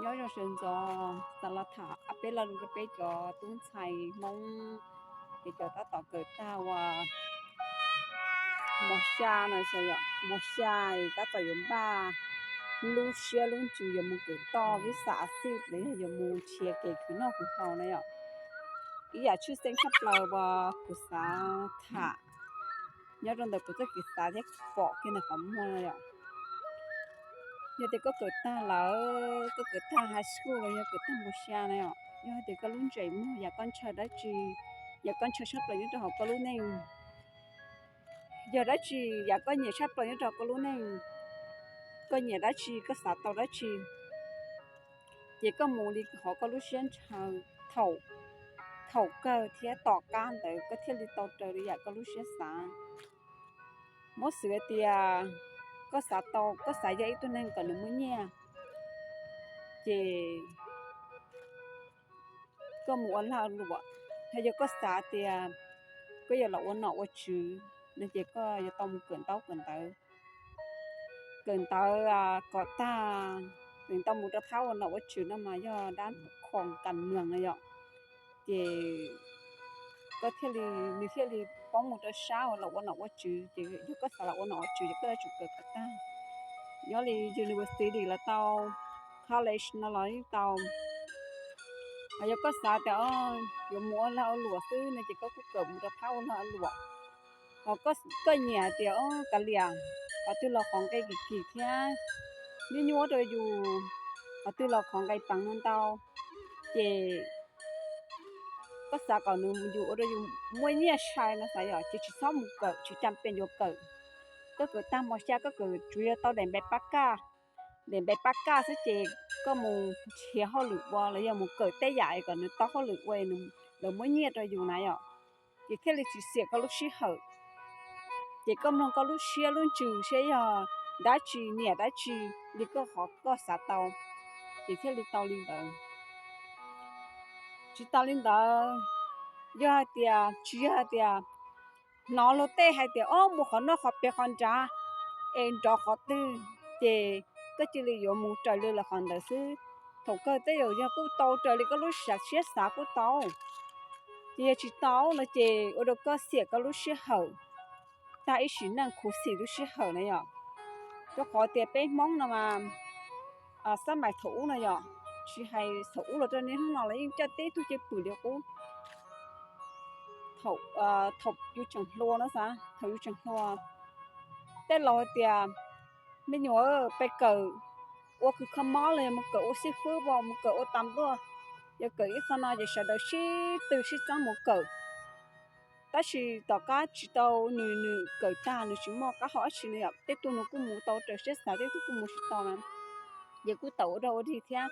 Nyob zoo sawv ntxov, xav los tham ob peb lo lus rau peb cov tub ntxhais Hmoob, ces cov tab tom kawm tag ua mos xya no, mos xya tab tom yuav npaj lub siab lub ntsws yuav mus kawm toj visa xij los yog yuav mus nrhiav kev khwv noj khwv haus na yom. Ib yam tshwj xeeb tshaj plaws uas kuv xav tham nyob rau ntawm kuv txoj kev xav thiab pom kiag ntawm qhov muag no yom. Yog tias koj kawm tag lawm, koj kawm tag high school los yog kawm tag mos xya na yom, yog tias koj lub ntsej muag yam koj ntshaw dab tsi, yam koj ntshaw tshaj plaws nyob rau hauv koj lub neej, yog dab tsi yam koj nyiam tshaj plaws nyob rau koj lub neej, koj nyiam dab tsi, koj xav tau dab tsi, ces koj mus li qhov koj lub siab ntshaw thaum, thaum kawg thiab tom qab ntawd koj thiaj li tau raws li yam koj lub siab xav. Muab xwv hais tias koj xav tau, koj xav yog ib tug neeg kom nws muaj nyiaj, ces koj mus ua lag ua luam. Yog koj xav tias koj yuav los ua nom ua tswv no ces koj yuav tau mus kawm ntaub kawm ntawv, kawm ntawv kom tag, kawm tau mus rau phab ua nom ua tswv no mas yog dab khoom kas mws no yom. Ces koj thiaj li, nws thiaj li poob mus rau sab uas los ua nom ua tswv. Ces yog koj xav los ua nom ua tswv ces koj yuav tsum kawm kom tag, nyob li university los tau, college no los yeej tau. Hos yog koj xav tias yuav mus ua lag ua luam xwb no ces koj kuj kawm mus rau phab ua lag ua luam. Hos koj nyiam tias kav liam, qhov twg los qhov nqe kim kim thiab nyuaj nyuaj rau yus, qhov twg los qhov nqe peev no ntau, ces koj xav kom nws yus ua rau yus muaj nyiaj sai no xav yom, ces tsis txhob mus kawm, tsis cam pees yuav kawm. Koj kawm tag mos xya koj kawm tsuas yog tau daim npe pab kaj, daim npe pab kaj xwb ces koj mus nrhiav hauj lwm ua los yog mus kawm tej yam kom nws tau hauj lwm ua, lawv muab nyiaj rau yus na yom, ces thiaj li tsis xiam koj lub sij hawm. Ces koj mloog koj lub siab lub ntsws saib yog dab tsi, nyiam dab tsi li koj qhov koj xav tau, ces thiaj li tau li ntawd. Tsis tas li ntawd, yog hais tias, tsis yog hais tias hnov luag tej hais tias ob mus qhov noj qhov pem qhov nrad es nrov qhov twg, ces koj cia li yuav mus raws li lawv qhov ntawd xwb. Thaum kawg tej zaum yog kuj tau raws li koj lub siab xav kuj tau, ces yog tsis tau no ces ua rau koj xiam koj lub sij hawm, tag ib sim neej khuv xim lub sij hawm na yom. Rau qhov tias peb Hmoob no mas, xab mais thaum ub no yom, tsis hais thaum ub los rau niaj hnub no los yeej coj tib tug cwj pwm li qub. Thaum yus tseem hluas no xav, thaum yus tseem hluas, tej laus hais tias me nyuam pe kawm ua kws kho mob los yog mus kawm ua xib fwb, mus kawm ua tas npluaj, yog kawm ib qho no ces sawv daws sib tw sib txeeb mus kawm. Tab sis tom qab tsis tau, nws nws kawm tag nws tsis muaj qab hau dab tsi no yom, tej tug nws kuj mus tau raws siab xav, tej tug kuj mus tsis tau na, ces kuj tawm ua dog ua dig thiab.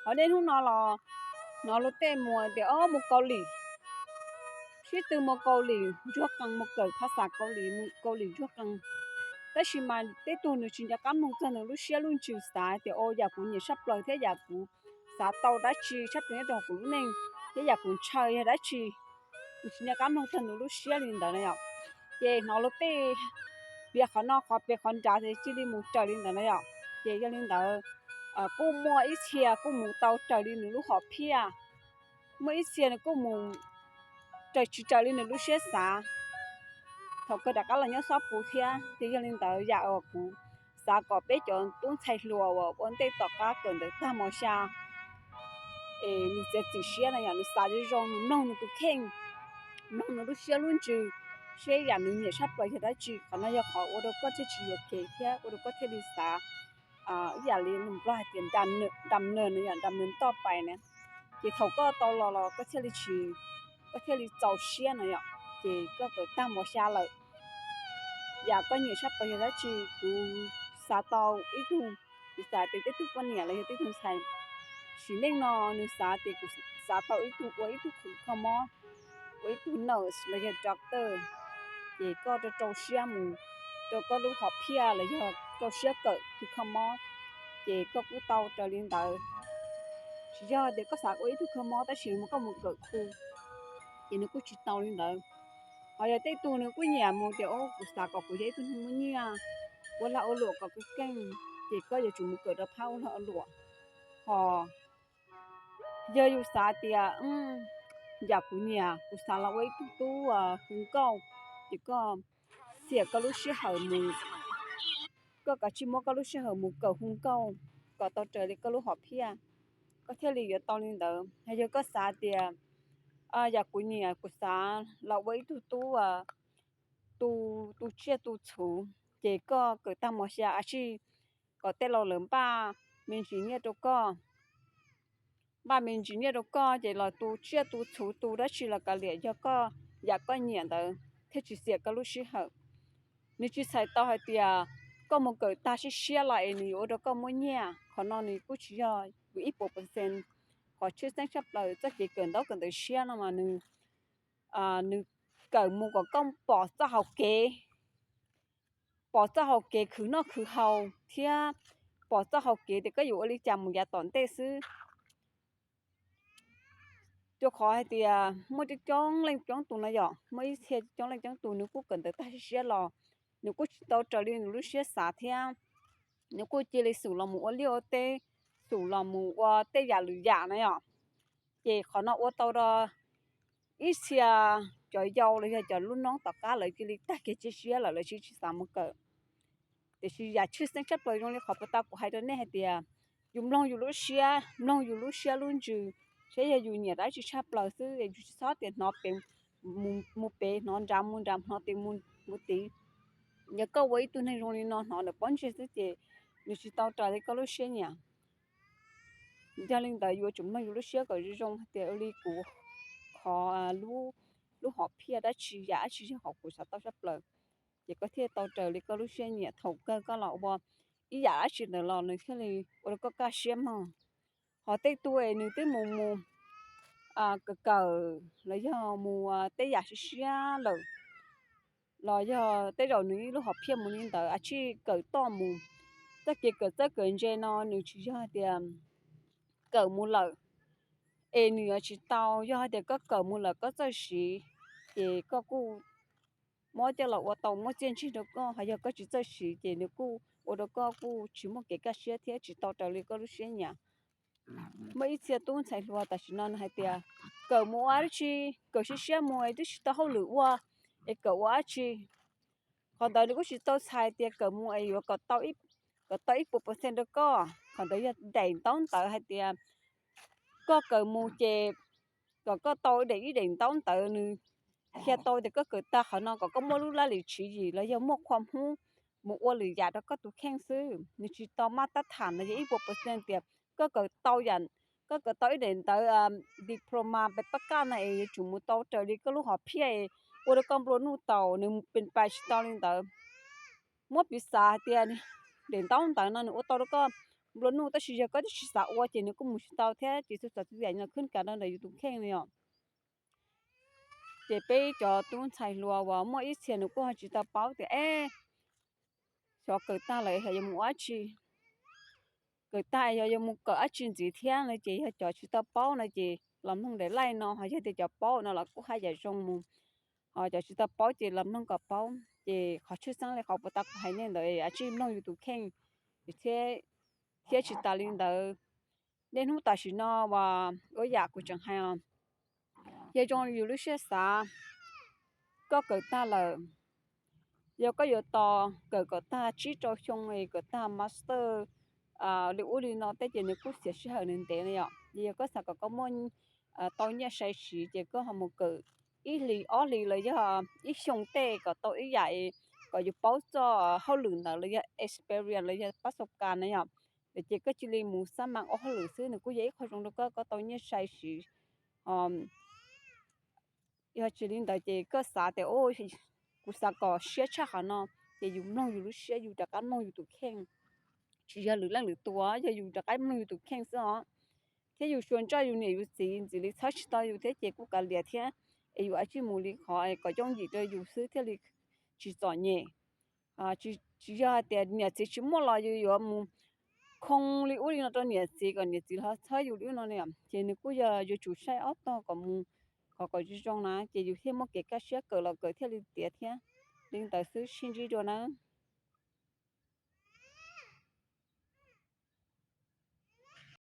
Hos niaj hnub no los hnov luag tej mus tias ob mus Kaus Lim, sib tw mus Kaus Lim ntsuag qees, mus kawm phas xas Kaus Lim, mus Kaus Lim ntsuag qees. Tab sis mas tej tug nws tsis nco qab mloog txog nws lub siab lub ntsws xav tias ua yam kuv nyiam tshaj plaws thiab yam kuv xav tau dab tsi tshaj plaws nyob rau kuv lub neej thiab yam kuv ntshaw yog dab tsi, nws tsis nco qab mloog txog nws lub siab li ntawd na yom. Ces hnov luag tej piav qhov no qhov pem qhov nrad ces cia li mus raws li ntawd na yom. Ces yog li ntawd, kuj muaj ib txhia kuj mus tau raws li nws lub hom phiaj, muaj ib txhia nws kuj mus raws tsis raws li nws lub siab xav. Thaum kawg rov qab los nyob xob puv thiab. Ces yog li ntawd yam uas kuv xav kom peb cov tub ntxhais hluas uas ua ntej tom qab kawm ntawv tag mos xya es nws txiav txim siab no yom, nws xav zoo zoo, nws mloog nws tus kheej, mloog nws lub siab lub ntsws, seb yam nws nyiam tshaj plaws yog dab tsi. Qhov no yog qhov ua rau koj thiaj tsis yuam kev thiab ua rau koj thiaj li xav ib yam li nws Nplog hais tias nram nws no yom, nram nws toj pais na. Ces thaum koj tau los los koj thiaj li tsis, koj thiaj li txaus siab no yom. Ces koj kawm tag mos xya lawm, yam koj nyiam tshaj plaws yog dab tsi? Kuv xav tau ib tug, kuv xav tias tej tug poj niam los yog tej tug ntxhais sim neej no nws xav tias kuv xav tau ib tug ua ib tug khwv kho mob, ua ib tug nurse los yog doctor, ces koj rau rau siab mus rau koj lub hom phiaj los yog rau siab kawm khwv kho mob, ces koj kuj tau raws li ntawd. Tsis yog tias koj xav ua ib tug kho mob tab sis mas koj mus kawm khu, ces nws kuj tsis tau li ntawd. Ho yog tej tug nws kuj nyiam mus tias kuv xav kom kuv yog ib tug neeg muaj nyiaj, ua lag ua luam kom keej keej, ces koj yuav tsum mus kawm rau phab ua lag ua luam. Ho yog yus xav tias yam kuv nyiam kuv xav los ua ib tug tub hu nkauj, ces koj xiam koj lub sij hawm mus, koj kav tsij muab koj lub sij hawm mus kawm hu nkauj kom tau raws li koj lub hom phiaj, koj thiaj li yuav tau li ntawd. Yog koj xav tias yam kuv nyiam kuv xav los ua ib tug tub tu, tu tsiaj tu txhuv, ces koj kawm tag mos xya a tsij kom tej laus lawv npaj me ntsis nyiaj rau koj, npaj me ntsis nyiaj rau koj ces los tu tsiaj tu txhuv tu dab tsi los kav liam, yog koj yam koj nyiam ntawd thiaj tsis xiam koj lub sij hawm. Nws tsis txhais tau hais tias koj mus kawm tag siab siab los es nws yuav ua rau koj muaj nyiaj, qhov no nws kuj tsis yog yus ib puas percent. Qhov tshwj xeeb tshaj plaws txoj kev kawm ntaub kawm ntawv siab no mas nws nws kawm mus kom koj pom txoj hau kev, pom txoj hau kev khwv noj khwv haus thiab pom txoj hau kev tias koj yuav ua li cas mus yav tom ntej xwb. Rau qhov hais tias muaj coob coob leej coob tus no yom, muaj ib txhia coob leej coob tus nws kuj kawm ntawv tag siab siab los nws kuj tsis tau raws li nws lub siab xav thiab nws kuj cia li xub los mus ua liaj ua teb, xub los mus ua tej yam lwm yam na yom. Ces qhov no ua tau rau ib txhia cov yau los yog cov lub noob tom qab lawv cia li tag kev cia siab lawm, lawv tsis tsis xav mus kawm. Tiam sis yam tshwj xeeb tshaj plaws zoo li qhov puag ta kuv hais rau nej hais tias yus mloog yus lub siab, mloog yus lub siab lub ntsws, saib yog yus nyiam dab tsi tshaj plaws xwb, yus tsis txhob tias hnov pem mus pem, hnov nrad mus nrad, hnov tid mus tid. Yog koj ua ib tug neeg zoo li no hnov ntawm pob ntseg xwb ces nws tsis tau raws li koj lub siab nyiam. Yog li ntawd yuav tsum mloog yus lub siab kom zoo zoo hais tias ua li kuv qhov lub hom phiaj dab tsi yam dab tsi yog qhov kuv xav tau tshaj plaws, ces koj thiaj tau raws li koj lub siab nyiam. Thaum kawg koj los ua ib yam dab tsi ntawd los nws thiaj li ua rau koj kaj siab mog. Ho tej tug es nws twb mus mus kawm kawm los yog mus tej yam siab siab lawm, los yog tej zaum nws ib lub hom phiaj mus li ntawd a tsij kawm toj mus, txoj kev kawm txawj kawm ntse no nws tsis yog hais tias kawm mus lawm es nws yuav tsis tau. Yog hais tias koj kawm mus lawm koj txawj siv, ces koj kuj muab coj los ua tau muaj txiaj ntsig rau koj. Ho yog koj tsis txawj siv ces nws kuj ua rau koj kuj tsis muaj kev kaj siab thiab tsis tau raws li koj lub siab nyiam. Muaj ib txhia tub ntxhais hluas tam sim no nws hais tias kawm mus ua dab tsi, kawm siab siab mus es twb tsis tau hauj lwm ua es kawm ua dab tsi. Qhov ntawd nws kuj tsis tau txhais tias kawm mus es yuav kom tau ib puas percent rau koj. Qhov ntawd yog daim ntaub ntawv hais tias koj kawm mus ces kom koj tau daim ib daim ntaub ntawv nws qhia tau tias koj kawm tag qhov no kom koj muaj lub laj lim tswv yim los yog muaj qhua hmub mus ua lwm yam rau koj tus kheej xwb. Nws tsis tau maj tab tham no yog ib puas percent tias koj kawm tau yam, koj kawm tau ib daim ntawv diploma pes pab kaj no es yuav tsum mus tau raws li koj lub hom phiaj es ua rau koj nplua nuj tau, nws pes pais tsis tau li ntawd. Muab piv xav hais tias daim ntaub ntawv no nws ua tau rau koj nplua nuj tab sis yog koj twb tsis xav ua ces nws kuj mus tsis tau thiab ces txhua tsav txhua yam no khwb kav rau ntawm yus tus kheej no yom. Ces peb cov tub ntxhais hluas uas muaj ib txhia nws kuj ho tsis tau paub tias es xyov kawm tag lawm xyov yuav mus ua dab tsi, kawm tag xyov yuav mus kawm dab tsi ntxiv thiab no ces yog cov tsis tau paub no ces los mloog daim live no, ho yog tias cov paub no los kuj haj yam zoo mus. Ho cov tsis tau paub ces los mloog kom paub. Ces qhov tshwj xeeb li qhov puag ta kuv hais nej ntawd a tsij mloog yus tus kheej thiab tsis tas li ntawd. Niaj hnub tam sim no uas ua yam kuv tseem hais os, yog zoo yus lub siab xav, koj kawm tag lawm, yog koj yuav tos kawm kom tag tsib rau xyoo es kawm tag master li ub li no tej ces nws kuj xiam sij hawm nws ntev no yom. Yog koj xav kom koj muaj tau nyiaj sai siv ces koj ho mus kawm ib hlis ob hlis los yog ib xyoo tej kom tau ib yam es kom yus paub txoj hauj lwm ntawd los yog experience los yog pab xau kas na yom. Ces koj cia li mus xab mas ua hauj lwm xwb nws kuj yog ib qho zoo rau koj, koj tau nyiaj sai siv. Yog tsis li ntawd ces koj xav tias kuv xav kom siab tshaj qhov no, ces yus mloog yus lub siab, yus rov qab mloog yus tus kheej. Tsis yog lwm leej lwm tus, yog yus rov qab mloog yus tus kheej xwb os. Thiab yus xyuas ntsoj yus niam yus txiv ntxim li txhawb tsis tau yus thiab ces kuj kav liam thiab, es yus a tsij mus li qhov kom yooj yim rau yus xwb thiaj li tsis txom nyem. Tsis yog hais tias niam txiv tsis muaj los yus yuav mus khoo li ub li no rau niam txiv kom niam txiv los txhawb yus li ub no li, ces nws kuj yog yuav tsum saib ob tog kom mus, qhov kom zoo zoo na ces yus thiaj muaj kev kaj siab, kawm los kawm thiaj li tiav thiab. Li ntawd xwb, sib ntsib dua na.